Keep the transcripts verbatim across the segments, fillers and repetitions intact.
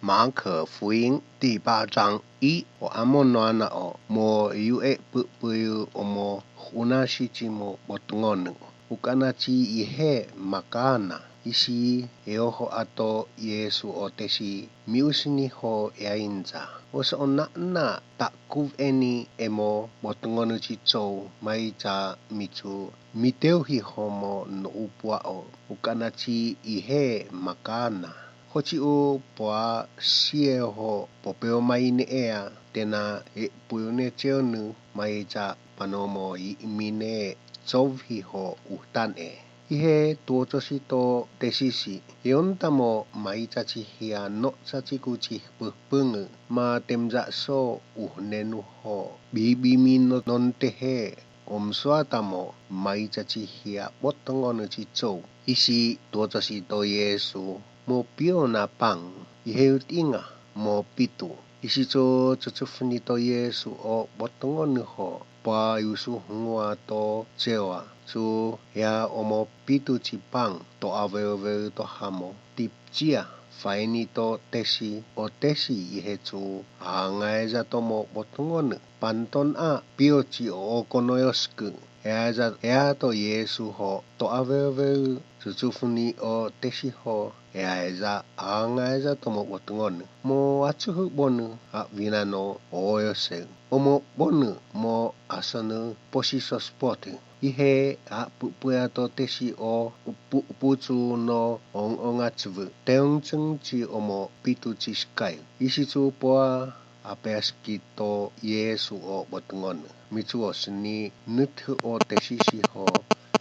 马可福音第八章一，o amo noa na o mo yu e pü pü yu o mo huna shi chi mo botngo nü. Ukanachi ihe makana, isi eoho ato Yesu o tesi, mi usini ho eainza. Osa ona na ta kuv eni emo botngo nü chi cho mai cha michu. Miteu hi homo no upua o, ukanachi ihe makana. Hochi u pua sie ho popeo mai ne ea, tena e puyu ne cheo nü mai cha panomo i mi ne chov hi ho uhtan e. Ihe tuo cho si to tesi si, eon tamo mai cha chi hia no cha chi ku chi pü pü ngü, ma temza so uhne nu ho. Bi bi mi no non te he. Omsua tamo mai cha chi hia botngo nü chi cho. Isi tuo cho si to Yesu mo pio na pang, ihe utinga mo pitu. Isi cho cho cho funi to Yesu o botngo nü ho. Pa yusu hungua to chewa. Su ya o mo pitu chi pang to aveu veu to hamo. Tip chia faini to tesi, o tesi ihe chu a ngai za to mo botngo nü. Panton a pio chi o kono yo skü. Ea za ea to Yesu ho to aveu veu chuchu funi o tesi ho. Ea za a ngai za to mo botngo nü. Mo a chuhu bo nü a vina no o yo se. O mo bo nü mo a so nü posi so spot. Ihe a pü pü ya to tesi o pü pü chu no ong ong a chüvü. Teong chüng chi o mo pitu chi sky. Isi chu pua a peski to Yesu o botngo nü. Michu o sini nüthü o tesi si ho.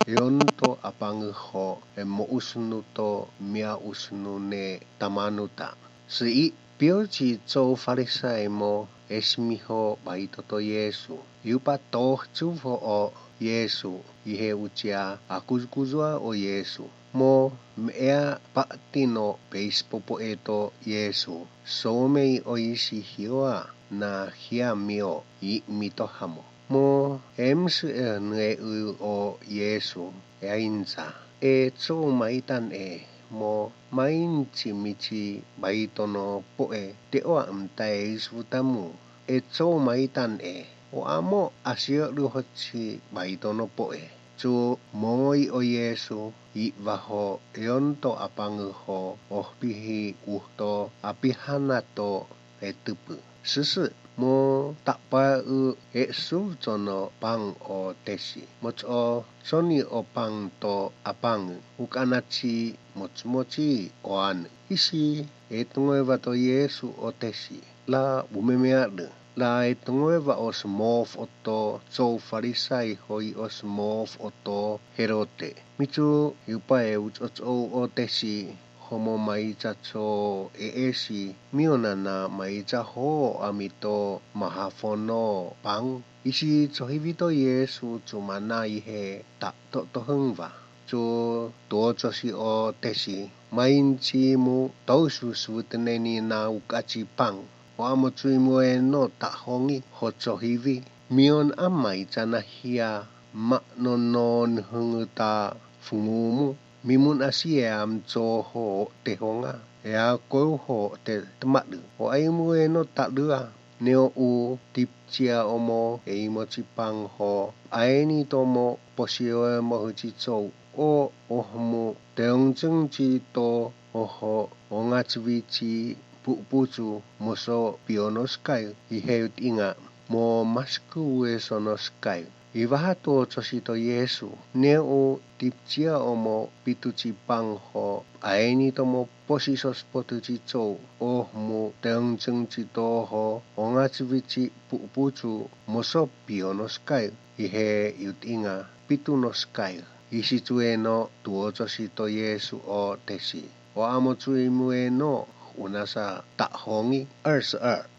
Eon to apangü ho. E mo usunu to mia usunu ne tamanu ta. Süi pio chi cho Farisai mo esmi ho bai to to Yesu. Yupa to chu ho o Yesu. Ihe uchia akuzkuzua o Yesu. Mo mea pa tino peis popo e to Yesu. So mei o isi hioa na hia mio i mi to hamo. Mo em sü e nü e u o Yesu. Ea inza. E cho mai tan e mo mai nchi mi chi bai to no po e. Te o am ta e isu ta mu. E cho mai tan e. O amo a sio lu ho chi bai to no po e. Chu mongoi o Yesu, i va ho, eon to apangü ho, ohpi hi uh to, api hana to, e tüpü. Süsü, mo tapa ü e su cho no pang o tesi. Mo cho, soni o pang to apangü, ukanachi, mo chumochi o anü. Isi, e tungoi va to Yesu o tesi. La umemea lü. La e tungoi va o smooth o to, cho Farisai hoi o smooth o to, Herode. Michu yupa e ucho cho o tesi, homo mai cha cho e e si, mio nana mai cha ho ami to maha fono pang. Isi cho hivi to Yesu chuma na ihe ta to to hüng va. Cho tuo cho si o tesi, mai nchi mu tau su su teneni na ukachi pang. O amo chui mu e no ta hongi ho cho hivi. Mion a mai cha na hia ma no no nhüngü ta fungu mu. Mimun a si e am cho ho te honga. E a ko ho te tma lü. O ai mu e no ta lü a. Neo u tip chia o mo e i mo chi pang ho. Ai ni to mo po si o e mo hü chi cho. O, o hmu, teong chüng chi to, o ho, o nga chüvi chi, pu pu chu, mo so, pio no sky, i he ut inga, mo mask u e so no sky. I va ha to cho si to Yesu, ne o tip chia o mo, pi tu chi pang ho, ai ni to mo, po si so spo tu chi cho, o hmu, teong chüng chi to ho, o nga chüvi chi, pu pu chu, mo so, pio no sky, i he ut inga, pi tu no sky. Isi chue no tuo cho si to Yesu o te si. O amo chui mue no unasa ta hongi.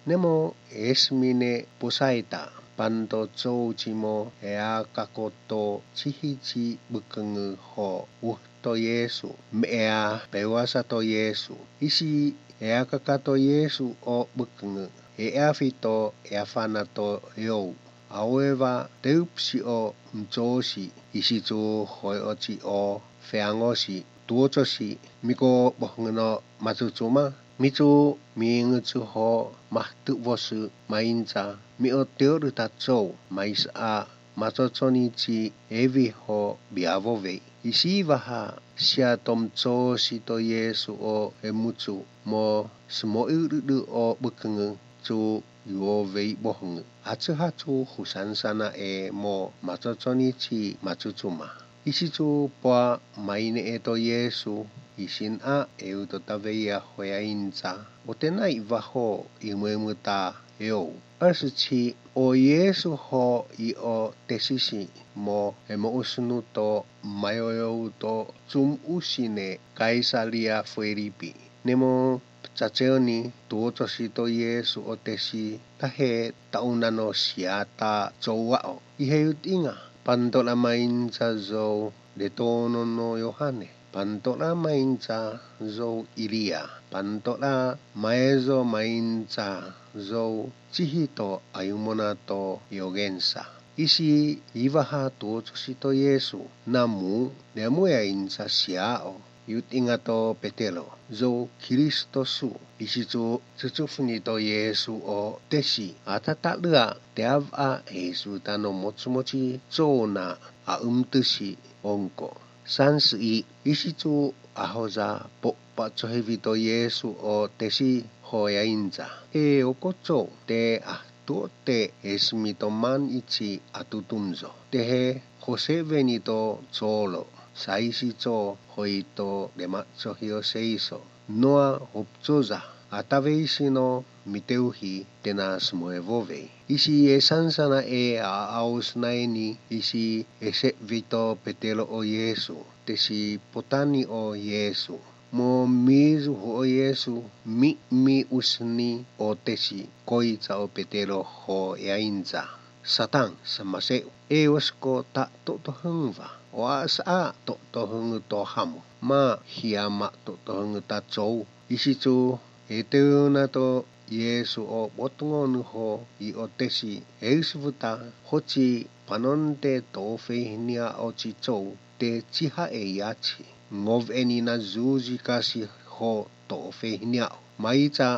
Nemo esmine pusaita panto chou chi mo ea kakoto chihi chi büküngü ho uhto Yesu. Mea pewasa to Yesu. Isi ea kakato Yesu o büküngü. Ea fito ea fanato yo. Aoeva teupsi o mtsosi, isichu hoi ochi o feangosi, tuochosi, miko bohngüno machuchuma, Mi cho mi ngü chü ho ma tü vo sü ma inza, mi o teo rü ta cho ma isa a, ma cho cho ni chi evi ho bia vo ve. Isi va ha sia tom cho si to Yesu o e mu chu mo sü mo ü rü rü o büküngü chu yuo ve bo hüngü. A chü ha chu husan sana e mo ma cho cho ni chi ma chu chu ma. Isi chu pua maine e to Yesu, isin a eu to ta ve ya hoya inza. O te na i va ho i mue mu ta eo. Asü chi o Yesu ho i o te si si mo e mo usunu to mayo yo to chum u si ne Kaisaria Filipi. Ne mo cha cheo ni tuo cho si to Yesu o te si ta he ta u na no sia ta cho wa o. I he yu ti nga. Panto la ma inza zo de to no no Yohane. Panto la ma inza zo Ilia. Panto la ma e zo ma inza zo chi hi to ayumona to yogensa. Isi i va ha tuo cho si to Yesu na mu de mu ya inza sia o. Yu ti nga to Petelo, zo Kristo su, isi chu chü chü fü ni to Yesu o te si, a ta ta lü a, te a va a, Yesu ta no mo chü mo chi cho na a üm tü si ongko. San sü i, isi chu a ho za po pa cho he vi to Yesu o te si ho ya inza. E o ko cho te a to te e sü mi to man i chi a tu tum zo. Te he ho se ve ni to cho lo. Sa isi cho hoi to de ma cho hio se iso. Noa hop cho za a ta ve isi no mi teu hi te na sü mo e vo ve. Isi e san sana e a a u sü na e ni isi e se vi to Petelo o Yesu. Te si potani o Yesu. Mo mi zu ho o Yesu mi mi u sü ni o te si koi cha o Petelo ho ya inza. Satan, sü ma se e o sü ko ta to to hüng va. O a sa a to to hüng to ha mo. Ma hi a ma to to hüng ta cho. Isi chu e teu na to Yesu o bot ngo nu ho i o te si e sü vü ta ho chi panon te to fe hi nia o chi cho te chi ha e ya chi. Ngo ve ni na zu zi ka si ho to fe hi nia o. Ma i cha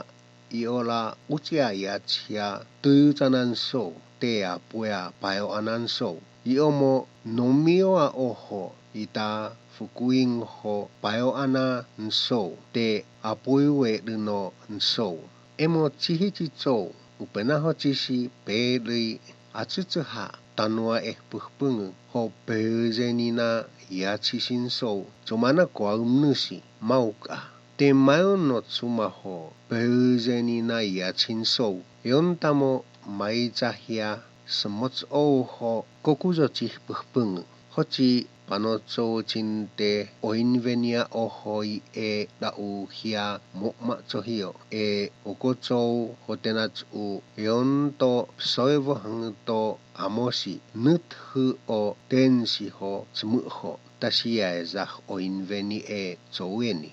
i o la u chi a ya chi a tü cha nan so te a pu a pa o a nan so. I o mo no mi o a o ho i ta Fukuing ho payo ana nso te apoi we lü no nso. Emo chihi chi cho, upena ho chi shi pe lü atsütsü ha tanua e pühpüngü ho pezeni na ya chi shi nso, chomana kua ümnü shi mauka. Te mayo no tsuma ho pezeni na ya chi nso, yontamo mai chahia sümotsü o ho kokuzo chi pühpüngü. Hochi pano cho chinte oinvenia oho i e da u hia mokma cho hio e oko cho hotena chu eonto soe vo hüngü to amosi nüthü o tensi ho chümü ho tashi ya e za oinveni e cho eni.